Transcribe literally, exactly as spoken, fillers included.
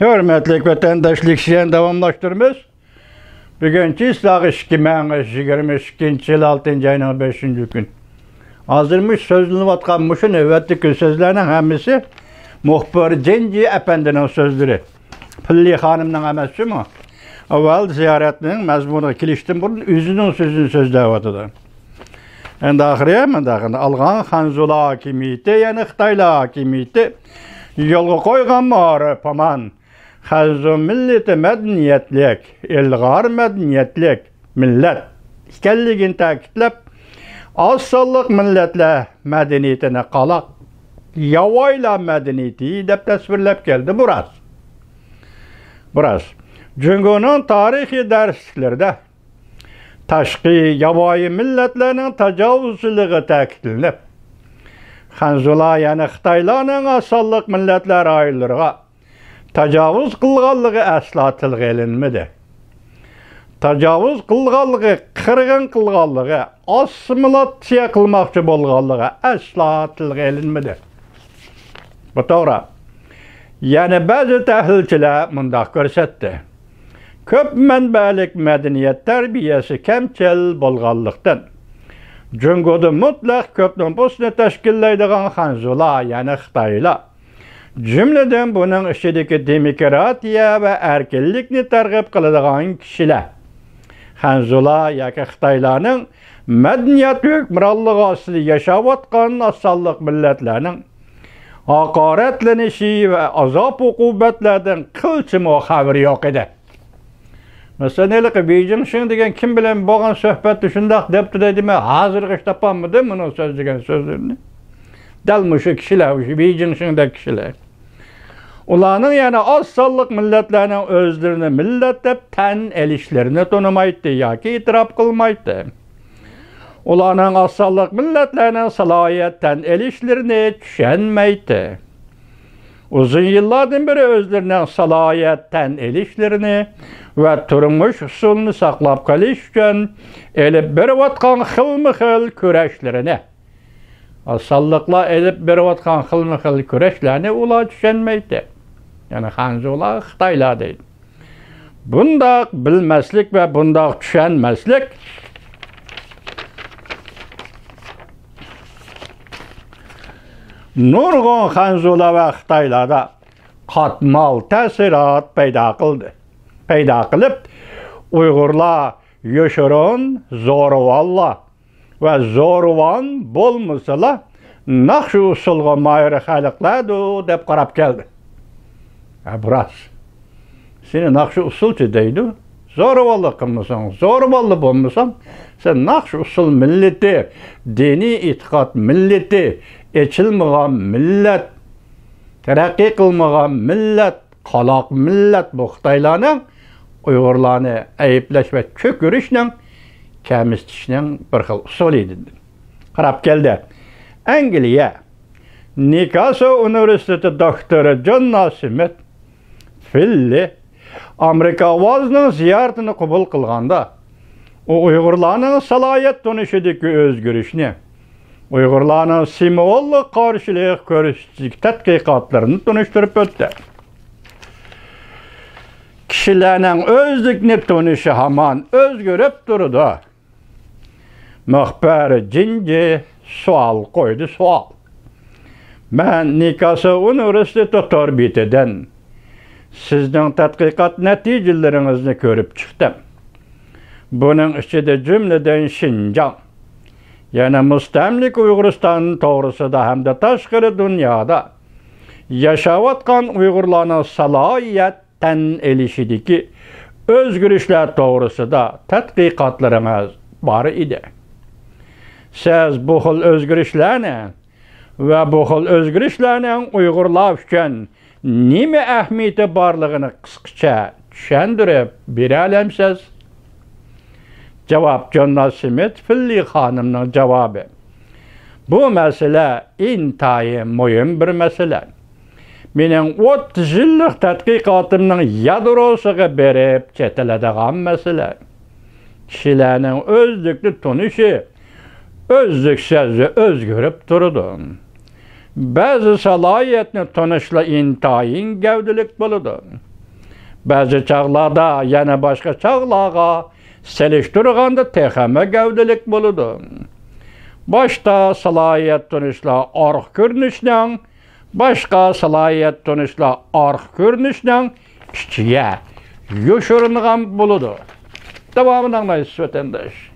ھۆرمەتلىك ۋەتەنداشلار، يەنە داۋاملاشتۇرىمىز. بۈگۈن چىسلاغ ئىككى مىڭ يىگىرمە ئىككىنچى يىل ئالتىنچى ئاينىڭ بەشىنچى كۈن. ھازىر مۇشۇ سۆزلىنىۋاتقان مۇشۇ نۆۋەتتىكى سۆزلەرنىڭ ھەممىسى مۇخبىر جىنجى ئەپەندىنىڭ سۆزلىرى. پىللى خانىمنىڭ ئەمەس جۇمۇ. ئاۋۋال زىيارەتنىڭ مەزمۇنىغا كېلىشتىن بۇرۇن ئۆزىنىڭ سۆزىنى سۆزلەۋاتىدۇ. ئەمدى ئاخىرى مۇنداق، ئالغان خەنزۇلار ھاكىمىيىتى، يەنى خىتايلار ھاكىمىيىتى يولغا قويغان مائارىپ ھامان خەنزۇ مىللىتى مەدەنىيەتلىك، ئىلغار مەدەنىيەتلىك مىللەت ئىكەنلىكىنى تەكىتلەپ، ئاز سانلىق مىللەتلەر مەدەنىيىتىنى قالاق، ياۋايىلار مەدەنىيىتى دەپ تەسۋىرلەپ كەلدى. بۇ راست. بۇ راست. جۇڭگونىڭ تارىخىي دەرسلىكلىرىدە تاشقى ياۋايى مىللەتلەرنىڭ تاجاۋۇزچىلىقى تەكىتلىنىپ، خەنزۇلار، يەنى خىتايلارنىڭ ئاز سانلىق مىللەتلەر رايونلىرىغا تاجاۋۇز قىلغانلىقى ئەسلا تىلغا ئېلىنمىدى. تاجاۋۇز قىلغانلىقى، قىرغىن قىلغانلىقى، ئاسسىمىلاتسىيە قىلماقچى بولغانلىقى ئەسلا تىلغا ئېلىنمىدى. بۇ توغرا. يەنە بەزى تەھلىلچىلەر مۇنداق كۆرسەتتى: كۆپ مەنبەلىك مەدەنىيەت تەربىيەسى كەمچىل بولغانلىقتىن، جۇڭگودا مۇتلەق كۆپ نوپۇسنى تەشكىللەيدىغان خەنزۇلار، يەنى خىتايلار، جۈملىدىن بۇنىڭ ئىچىدىكى دېموكراتىيە ۋە ئەركىنلىكنى تەرغىب قىلىدىغان كىشىلەر، خەنزۇلار ياكى خىتايلارنىڭ مەدەنىيەت ھۆكۈمرانلىقى ئاستىدا ياشاۋاتقان ئاز سانلىق مىللەتلەرنىڭ ھاقارەتلىنىشى ۋە ئازاب-ئوقۇبەتلەردىن قىلچىمۇ خەۋىرى يوق ئىدى. مەسىلەن، ھېلىقى ۋېي جىڭشىڭ دېگەن كىم بىلەن بولغان سۆھبەتتە شۇنداق دەپتۇ دەيدۇ، مەن ھازىرغىچە تاپالمىدىم ئۇنىڭ سۆزلىگەن سۆزلىرىنى. دەل مۇشۇ كىشىلەر، مۇشۇ ۋېي جىڭشىڭدەك كىشىلەر. ئۇلارنىڭ يەنە ئاز سانلىق مىللەتلەرنىڭ ئۆزلىرىنى مىللەت دەپ تەن ئېلىشلىرىنى تونۇمايتتى ياكى ئېتىراپ قىلمايتتى. ئۇلارنىڭ ئاز سانلىق مىللەتلەرنىڭ سالاھىيەت تەن ئېلىشلىرىنى چۈشەنمەيتتى. ئۇزۇن يىللاردىن بېرى ئۆزلىرىنىڭ سالاھىيەت تەن ئېلىشلىرىنى ۋە تۇرمۇش ئۇسۇلىنى ساقلاپ قېلىش ئۈچۈن ئېلىپ بېرىۋاتقان خىلمۇ خىل كۈرەشلىرىنى، ئاز سانلىقلار ئېلىپ بېرىۋاتقان خىلمۇ خىل كۈرەشلەرنى ئۇلار چۈشەنمەيتتى. يەنى خەنزۇلار، خىتايلار دەيدۇ. بۇنداق بىلمەسلىك ۋە بۇنداق چۈشەنمەسلىك نۇرغۇن خەنزۇلار ۋە خىتايلاردا قاتمال تەسىرات پەيدا قىلدى. پەيدا قىلىپ، ئۇيغۇرلار يوشۇرۇن زورىۋاللار ۋە زورىۋان بولمىسىلا، ناخشا-ئۇسسۇلغا ماھىر خەلقلەردۇ دەپ قاراپ كەلدى. ھە، بۇ راست. سېنى ناخشا-ئۇسسۇلچى دەيدۇ. زورىۋاللا قىلمىساڭ، زورىۋاللا بولمىساڭ، سەن ناخشا-ئۇسسۇل مىللىتى، دىنىي ئېتىقاد مىللىتى، ئېچىلمىغان مىللەت، تەرەققىي قىلمىغان مىللەت، قالاق مىللەت. بۇ خىتايلارنىڭ ئۇيغۇرلارنى ئەيىبلەش ۋە چۆكۈرۈشنىڭ، كەمسىتىشنىڭ بىر خىل ئۇسۇلى ئىدى. قاراپ كەلدى. ئەنگلىيە نيۇكاسل ئۇنىۋېرسىتېتى دوكتورى جون ناسىمىت فىللى ئامېرىكا ئاۋازىنىڭ زىيارىتىنى قوبۇل قىلغاندا، ئۇ ئۇيغۇرلارنىڭ سالاھىيەت تونۇشىدىكى ئۆزگىرىشنى، ئۇيغۇرلارنىڭ سىمۋوللۇق قارشىلىق كۆرسىتىشتىكى تەتقىقاتلىرىنى تونۇشتۇرۇپ ئۆتتى. كىشىلەرنىڭ ئۆزلۈكنى تونۇشى ھامان ئۆزگىرىپ تۇرىدۇ. مۇخبىر جىنجى سوئال قويدى، سوئال. مەن نيۇكاسل ئۇنىۋېرسىتېتى تور بېتىدىن سىزنىڭ تەتقىقات نەتىجىلىرىڭىزنى كۆرۈپ چىقتىم. بۇنىڭ ئىچىدە جۈملىدىن شىنجاڭ، يەنە مۇستەملىكە ئۇيغۇرىستان توغرىسىدا ھەمدە تاشقىرى دۇنيادا ياشاۋاتقان ئۇيغۇرلارنىڭ سالاھىيەت تەن ئېلىشىدىكى ئۆزگىرىشلەر توغرىسىدا تەتقىقاتلىرىڭىز بار ئىدى. سىز بۇ خىل ئۆزگىرىشلەرنى ۋە بۇ خىل ئۆزگىرىشلەرنىڭ ئۇيغۇرلار ئۈچۈن نېمە ئەھمىيىتى بارلىقىنى قىسقىچە چۈشەندۈرۈپ بېرەلەمسىز؟ جاۋاب، جون ناسىمىت فىللى خانىمنىڭ جاۋابى. بۇ مەسىلە ئىنتايىن مۇھىم بىر مەسىلە. مېنىڭ ئوتتۇز يىللىق تەتقىقاتىمنىڭ يادروسىغا بېرىپ چېتىلىدىغان مەسىلە. كىشىلەرنىڭ ئۆزلۈكنى تونۇشى ئۆزلۈكسىز ئۆزگىرىپ تۇرىدۇ. بەزى سالاھىيەتنى تونۇشلا ئىنتايىن گەۋدىلىك بولىدۇ. بەزى چاغلاردا يەنە باشقا چاغلارغا سېلىشتۇرغاندا تېخىمۇ گەۋدىلىك بولىدۇ. باشتا سالاھىيەت تونۇشلار ئارقا كۆرۈنۈشنىڭ، باشقا سالاھىيەت تونۇشلار ئارقا كۆرۈنۈشنىڭ ئىچىگە يوشۇرۇنغان بولىدۇ. داۋامىنى ئاڭلايسىز، ۋەتەنداش.